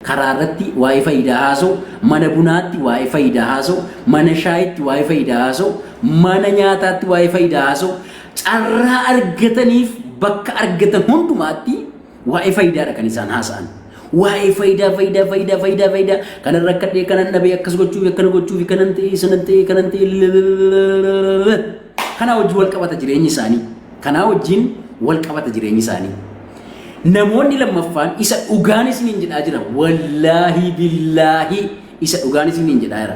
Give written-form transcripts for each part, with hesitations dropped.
Karaa irratti waa'ee faayidaa haasa'u, mana bunaatti waa'ee faayidaa haasa'u, mana shaayitti waa'ee faayidaa haasa'u, mana nyaataatti waa'ee faayidaa haasa'u, carraa argataniif bakka argatan hundumaatti waa'ee faayidaadha kan isaan haasa'an. Waa'ee faayidaa, faayidaa, faayidaa, faayidaa, faayidaa kanan rakkadhee, kanan dhabee, akkas gochuuf, akkana gochuuf, kanan ta'e, sanan ta'e, kanan ta'e, kanaa wajjin wal qabata jireenyi isaanii. Kanaa wajjin wal qabata jireenyi isaanii. Namoonni lammaffaan isa dhugaan isiniin jedhaa jira. Wallaahi billaahi isa dhugaan isiniin jedhaa jira.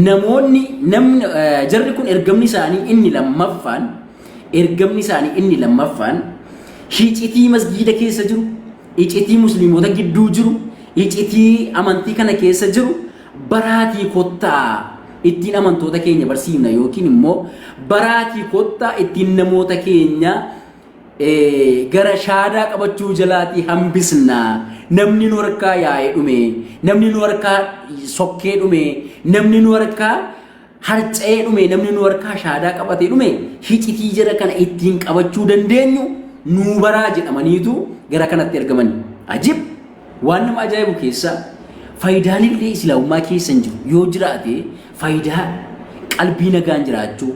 Namoonni namni jarri kun ergamni isaanii inni lammaffaan ergamni isaanii inni lammaffaan hicitii masgiida keessa jiru, icitii musliimota gidduu jiru, icitii amantii kana keessa jiru baraatii kottaa ittiin amantoota keenya barsiifna yookiin immoo baraatii kottaa ittiin namoota keenya gara shaadaa qabachuu jalaatii hambisna. Namni nu harkaa yaa'ee dhume, namni nu harkaa sokkee dhume, namni nu harkaa harca'ee dhume, namni nu harkaa shaadaa qabatee dhume, hicitii jara kana ittiin qabachuu dandeenyu nuu baraa jedhamaniitu gara kanatti ergaman. Ajib! Waan nama ajaa'ibu keessaa faayidaan illee islaamummaa keessa hin jiru. Yoo jiraate faayidaa qalbii nagaan jiraachuu,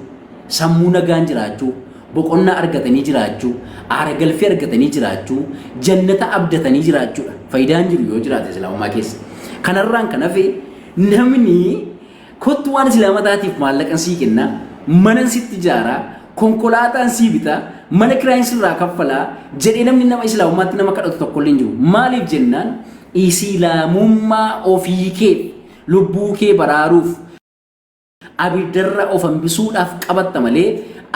sammuu nagaan jiraachuu, boqonnaa argatanii jiraachuu, aara galfii argatanii jiraachuu, jannata abdatanii jiraachuudha. Faayidaan jiru yoo jiraate islaamummaa keessa. Kanarraan kan hafe namni kottu waan islaama taatiif maallaqan sii kenna, manan sitti ijaaraa, konkolaataan sii bita, mana kiraayin sirraa kaffalaa jedhee namni nama islaamummaatti nama kadhatu tokkollee hin jiru. Maaliif jennaan islaamummaa ofii kee lubbuu kee baraaruuf abiddarra of hambisuudhaaf qabatta malee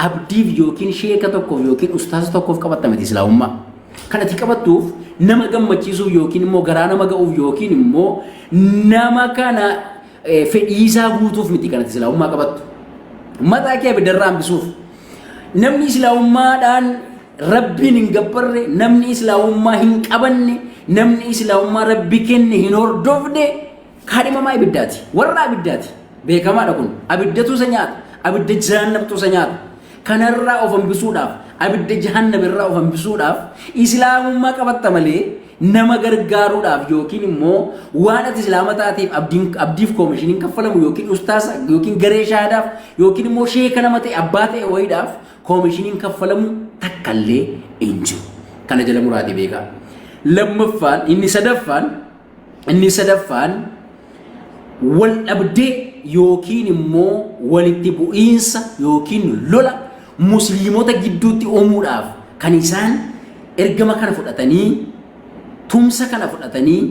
abdiif yookiin sheeka tokkoof yookiin ustaaza tokkoof qabatta miti islaamummaa. Kan ati qabattuuf nama gammachiisuuf yookiin immoo garaa nama ga'uuf yookiin immoo nama kana fedhiisaa guutuuf miti kan ati islaamummaa qabattu. Mataa kee abiddarraa hambisuuf. Namni islaamummaadhaan Rabbiin hin gabbarre, namni islaamummaa hin qabanne, namni islaamummaa Rabbi kenne hin hordofne kaadhimamaa ibiddaati. Warra abiddaati. Beekamaadha kun. Abiddatu isa nyaata. Abidda jahannamtu isa nyaata. Kanarraa of hambisuudhaaf, abidda jahannamirraa of hambisuudhaaf islaamummaa qabatta malee nama gargaaruudhaaf yookiin immoo waan ati islaama taateef abdiin abdiif koomishiniin kaffalamu yookiin ustaasa yookiin garee shaadaaf yookiin immoo sheeka nama ta'e abbaa ta'e wayiidhaaf koomishiniin kaffalamu takkallee hin jiru. Kana jala muraati beekaa. Lammaffaan inni sadaffaan wal dhabdee yookiin immoo walitti bu'iinsa yookiin lola musliimota gidduutti uumuudhaaf kan isaan ergama kana fudhatanii, tumsa kana fudhatanii,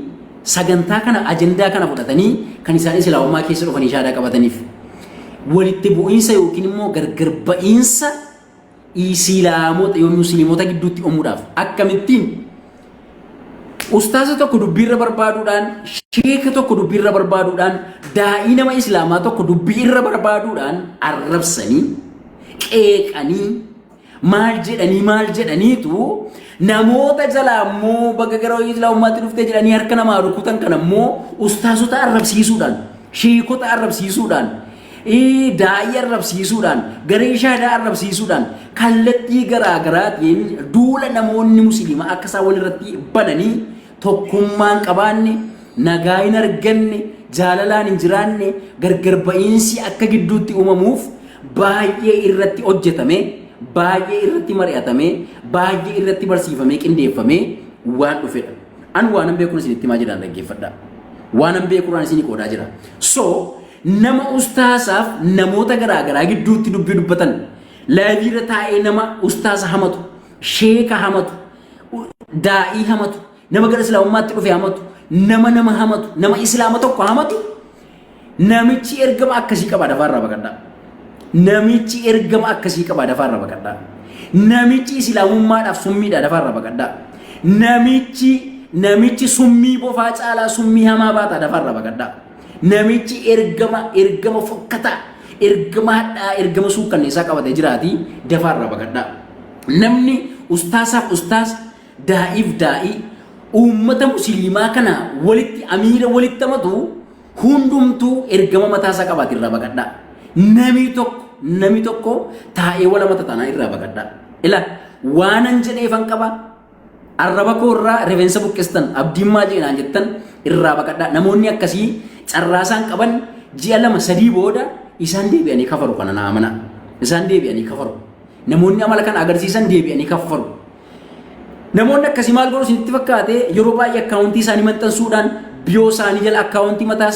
sagantaa kana, ajandaa kana fudhatanii kan isaan islaamummaa keessa dhufanii shaadaa qabataniif walitti bu'iinsa yookiin immoo gargar ba'iinsa isilaamota yookiin musliimota gidduutti uumuudhaaf. Akkamittiin? Ustaaza tokko dubbiirra barbaaduudhaan, sheeka tokko dubbiirra barbaaduudhaan, daa'ii nama islaamaa tokko dubbiirra barbaaduudhaan arrabsanii, qeeqanii, maal jedhanii maal jedhaniitu namoota jalaa immoo bakka gara islaamummaatti dhuftee jedhanii harka namaa rukutan kana immoo ustaazota arrabsiisuudhaan, sheekota arrabsiisuudhaan, daa'ii arrabsiisuudhaan, garee shaadaa arrabsiisuudhaan kallattii garaa garaatiin duula namoonni musliimaa akka isaan walirratti bananii tokkummaan qabaanne, nagaa hin arganne, jaalalaan hin jiraanne, gargar ba'iinsi akka gidduutti uumamuuf baay'ee irratti hojjetame, baay'ee irratti mari'atame, baay'ee irratti barsiifamee qindeeffamee waan dhufedha. An waanan beekuun isinitti himaa jiraan dhaggeeffadha. Waanan beekuudhaan isinii qoodaa jira. So nama ustaasaaf namoota garaa garaa gidduutti dubbii dubbatan, laayiviirra taa'ee nama ustaasa hamatu, sheeka hamatu, daa'ii hamatu, nama gara islaamummaatti dhufe hamatu, nama nama hamatu, nama islaama tokko hamatu, namichi ergama akkasii qaba, dafaarraa baqadhaa. Namichi ergama akkasii qaba, dafaarraa baqadhaa. Namichi islaamummaadhaaf summiidha, dafaarraa baqadhaa. Namichi summii bofaa caalaa summii hamaa baata, dafaarraa baqadhaa. Namichi ergama fokkataa, ergama hadhaa, ergama suukkanneessaa qabatee jiraatii dafaarraa baqadhaa. Namni ustaasaaf ustaas, daa'iif daa'ii, uummata musliimaa kana walitti amiira walitti amatu hundumtuu ergama mataasaa qabaate irraa baqadhaa. Namni tokko taa'ee wal amata taanaa irraa baqadhaa. Ila waanan jedheefan qaba. Arraba koo irraa rifeensa buqqistan, abdiin maal jedhinaan jettan, Irraa baqadhaa. Namoonni akkasii carraa isaan qaban ji'a 2 3 booda isaan deebi'anii kafaru kana naa amanaa. Isaan deebi'anii kafaru. Namoonni amala kana agarsiisan deebi'anii kafaru. Namoonni akkasii maal godhu isinitti fakkaate yeroo baay'ee akkaawuntii isaanii maxxansuudhaan biyoo isaanii jala akkaawuntii mataa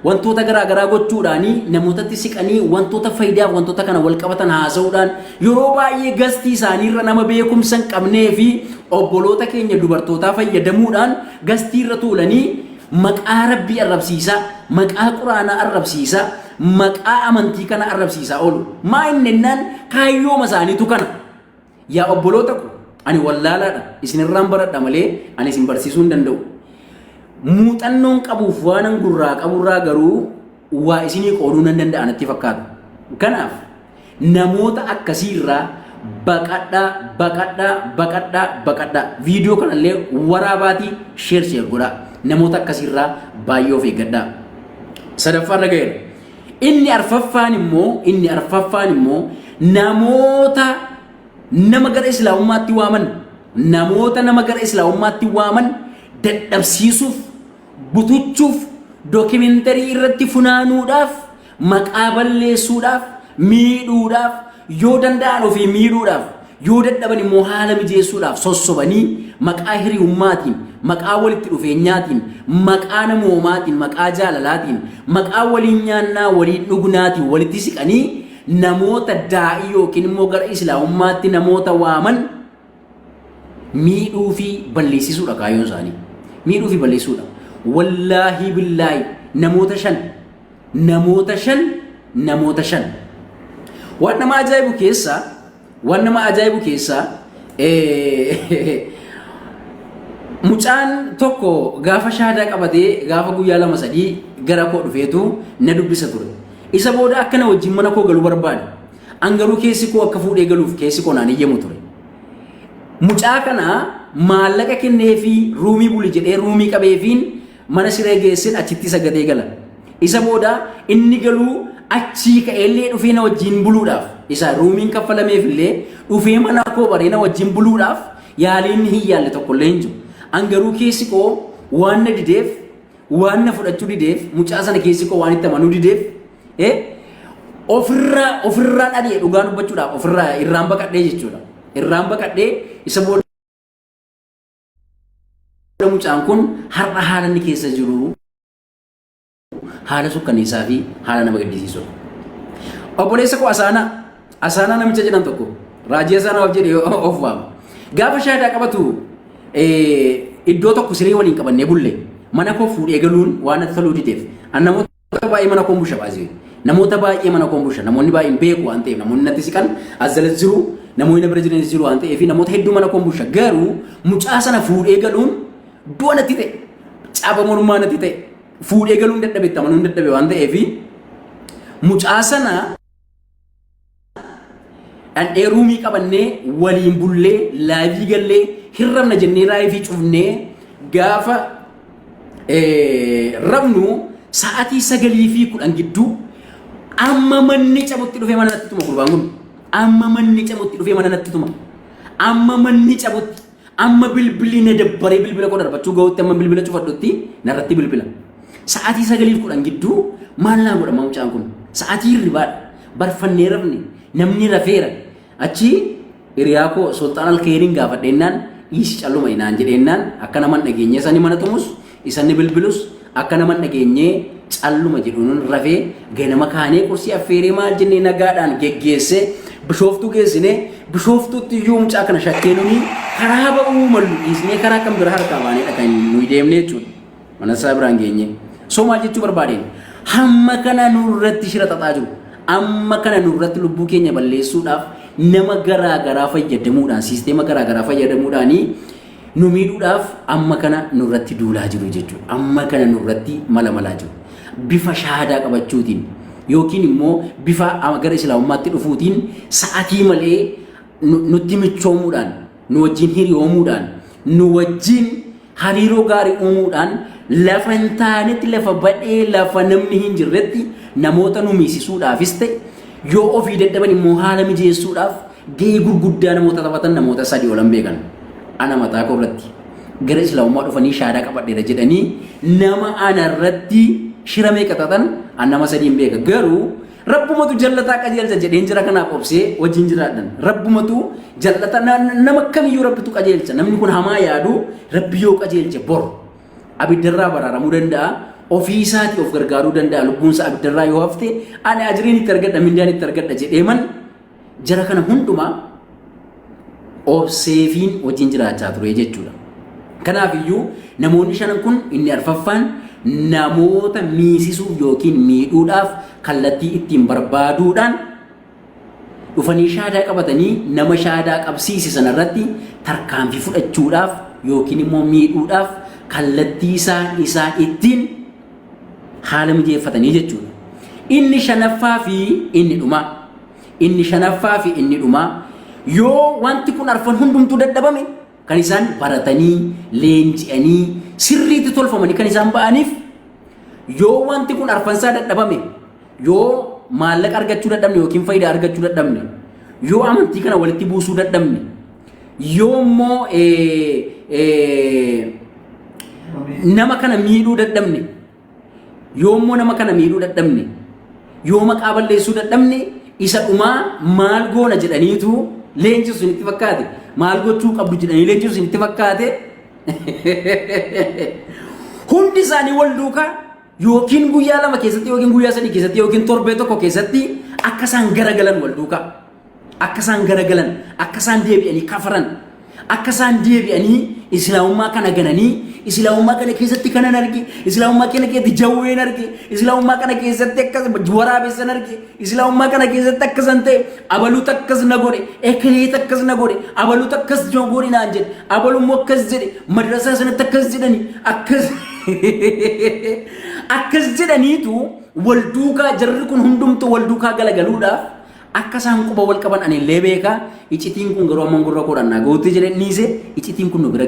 wantoota garaa garaa gochuudhaanii namootatti siqanii wantoota faayidaaf wantoota kana wal qabatan haasa'uudhaan yeroo baay'ee gastii isaaniirra nama beekumsa hin qabnee fi obboloota keenya dubartootaa fayyadamuudhaan gastiirra tuulanii maqaa rabbii arrabsiisaa, maqaa quraanaa arrabsiisaa, maqaa amantii kana arrabsiisaa oolu. Maa inni jennaan kaayyooma isaaniitu kana. Yaa obboloota ko, ani wallaalaadha, isinirraan baradha malee ani isin barsiisuu hin danda'u. Muuxannoon qabuuf waanan gurraa qaburraa garuu waa isinii qooduu nan danda'a natti fakkaata. Kanaaf namoota akkasiirraa baqadhaa, baqadhaa, baqadhaa, baqadhaa. Viidiyoo kanallee waraabaatii sheer sheer godhaa. Namoota akkasiirraa baay'ee of eeggadhaa. Sadaffaan irra ga'eera. Inni arfaffaan immoo inni arfaffaan immoo namoota nama gara islaamummaatti waaman namoota nama gara islaamummaatti waaman dadhabsiisuuf butuchuuf dookimintarii irratti funaanuudhaaf maqaa balleessuudhaaf miidhuudhaaf yoo danda'an ofii miidhuudhaaf yoo dadhaban immoo haala mijeessuudhaaf sossobanii maqaa hiriyummaatiin, maqaa walitti dhufeenyaatiin, maqaa namoomaatiin, maqaa jaalalaatiin, maqaa waliin nyaannaa, waliin dhugnaatiin walitti siqanii namoota daa'ii yookiin immoo gara islaamummaatti namoota waaman miidhuu fi balleessisuudha kaayyoon isaanii. Miidhuu fi balleessuudha. Wallaahii billaahi namoota shan namoota shan namoota shan. Waan nama ajaa'ibu keessaa waan nama ajaa'ibu keessaa mucaan tokko gaafa shaadaa qabatee gaafa guyyaa 2 3 gara koo dhufeetu na dubbisa ture. Isa booda akka na wajjin mana koo galu barbaade. An garuu keessi koo akka fuudhee galuuf keessi koo naan iyyamu ture. Mucaa kana maallaqa kenneefii ruumii buli jedhee ruumii qabeefiin mana siree geesseen achitti isa gatee gala. Isa booda inni galuu achii ka'eellee dhufee na wajjin buluudhaaf isa ruumiin kaffalameef illee dhufee mana koo baree na wajjin buluudhaaf yaalii inni hin yaalle tokkollee hin jiru. An garuu keessi koo waan na dideef waan na fudhachuu dideef mucaa sana keessi koo waan itti amanuu dideef ofirraa ofirraan ari'e dhugaa dubbachuudhaaf ofirraa irraan baqadhee jechuudha. Irraan baqadhee isa booda mucaan kun har'a haala inni keessa jiru haala sukkanneessaa fi haala nama gaddisiisudha. Obboleessa koo Asaanaa Asaanaa namicha jedhan tokko raajii Asaanaa of jedhee of waama. Gaafa shaadaa qabatu iddoo tokko siree waliin qabannee bulle mana koo fuudhee galuun waan natti toluu dideef an namoota baay'ee mana koon busha baasee namoota baay'ee mana koon busha namoonni baay'een beeku waan ta'eef namoonni natti siqan as jala jiru namoonni na bira jiranis jiru waan ta'eef namoota hedduu mana koon busha garuu mucaa sana fuudhee galuun du'a natti ta'e caba mormaa natti ta'e fuudhee galuun dadhabe itti amanuun dadhabe waan ta'eef mucaa sana dhandhee ruumii qabannee waliin bullee laayivii gallee hirrabna jennee laayivii cufnee gaafa rafnu sa'aatii 9:10 gidduu amma manni cabutti dhufee mana natti tuma gurbaan kun amma manni cabutti dhufee mana natti tuma amma manni cabutti amma bilbilli na dabbaree bilbila koo darbachuu gahutti amma bilbila cufadhutti narratti bilbila. Sa'aatii 9:10 gidduu maal naa godhama mucaan kun? Sa'aatii hirribaadha. Barfannee rafne namni rafeera. Achi hiriyaa koo Sulxaan Alkeeriin gaafadheennaan dhiisi calluma naan jedheennaan akka nama hin dhageenye isani mana tumus isanni bilbilus akka nama hin dhageenye calluma jedhuun rafee ganama kaanee qursii affeeree maal jennee nagaadhaan geggeessee bishooftuu geessinee bishooftuutti iyyuu mucaa kana shakkee nuni karaa ba'uu mallu dhiisnee karaa kan bira harkaa baaneedha kan nuyi deemne jechuudha. Mana isaa biraan geenye. So maal jechuu barbaadeen? Hamma kana nurratti shira xaxaa jiru. Amma kana nurratti lubbuu keenya balleessuudhaaf nama garaa garaa fayyadamuudhaan siisteema garaa garaa fayyadamuudhaanii nu miidhuudhaaf amma kana nurratti duulaa jiru jechuudha. Amma kana nurratti mala malaa jiru. Bifa shahaadaa qabachuutiin yookiin immoo bifa gara islaamummaatti dhufuutiin sa'atii malee nutti michoomuudhaan nu wajjin hiriyoomuudhaan nu wajjin hariiroo gaarii uumuudhaan lafa hin taanetti lafa badhee lafa namni hin jirretti namoota nu miisisuudhaafis ta'e yoo ofii dadhaban immoo haala mijeessuudhaaf gahee gurguddaa namoota taphatan namoota sadii olan beekan. Ana mataa koo irratti. Gara Islaamummaa dhufanii shaadaa qabadheera jedhanii nama ana irratti shira meeqa xaxan an nama sadiin beeka. Garuu Rabbumatu jallataa qajeelcha jedheen jira kanaaf obsee wajjin jiraadhan. Rabbumatu jallata nama kamiyyuu Rabbitu qajeelcha. Namni kun hamaa yaadu Rabbi yoo qajeelche bor abiddarraa baraaramuu danda'a. Ofii isaatii of gargaaruu danda'a. Lubbuunsa abiddarraa yoo hafte ani ajiriin itti argadha mindaan itti argadha jedhee man jara kana hundumaa obseefiin wajjin jiraachaa ture jechuudha. Kanaaf iyyuu namoonni shanan kun inni arfaffaan namoota miisisuuf yookiin miidhuudhaaf kallattii ittiin barbaaduudhaan dhufanii shaadaa qabatanii nama shaadaa qabsiise sanarratti tarkaanfii fudhachuudhaaf yookiin immoo miidhuudhaaf kallattii isaan isaan ittiin haala mijeeffatanii jechuudha. Inni shanaffaa fi inni dhumaa. Inni shanaffaa fi inni dhumaa yoo wanti kun arfan hundumtuu dadhabame kan isaan baratanii leenji'anii sirriitti tolfamanii kan isaan ba'aniif yoo wanti kun arfansaa dadhabame yoo maallaqa argachuu dadhabne yookiin faayidaa argachuu dadhabne yoo amantii kana walitti buusuu dadhabne yoo immoo nama kana miidhuu dadhabne yoo immoo nama kana miidhuu dadhabne yoo maqaa balleessuu dadhabne isa dhumaa maal goona jedhaniitu leenjisu isinitti fakkaate maal gochuu qabdu jedhanii leenjisu isinitti fakkaate hundi isaanii wal duukaa yookiin guyyaa 2 keessatti yookiin guyyaa 3 keessatti yookiin torbee tokko keessatti akka isaan garagalan wal duukaa akka isaan garagalan akka isaan deebi'anii kafaran akka isaan deebi'anii islaamummaa kana gananii islaamummaa kana keessatti kanan arge islaamummaa kana keessatti jawween arge islaamummaa kana keessatti akkas waraabessan arge islaamummaa kana keessatti akkasan ta'e abaluutu akkas na godhe ekeleet akkas na godhe abaluutu akkas godhe naan jedhe abalummoo akkas jedhe madrasaa sanatti akkas jedhani akkas akkas jedhaniitu wal duukaa jarri kun hundumtuu wal duukaa galagaluudhaaf akka isaan quba wal qaban ani illee beeka. Icitiin kun garuu amma gurra koodhaan naa gahuutti jedhee dhiise. Icitiin kun nu bira.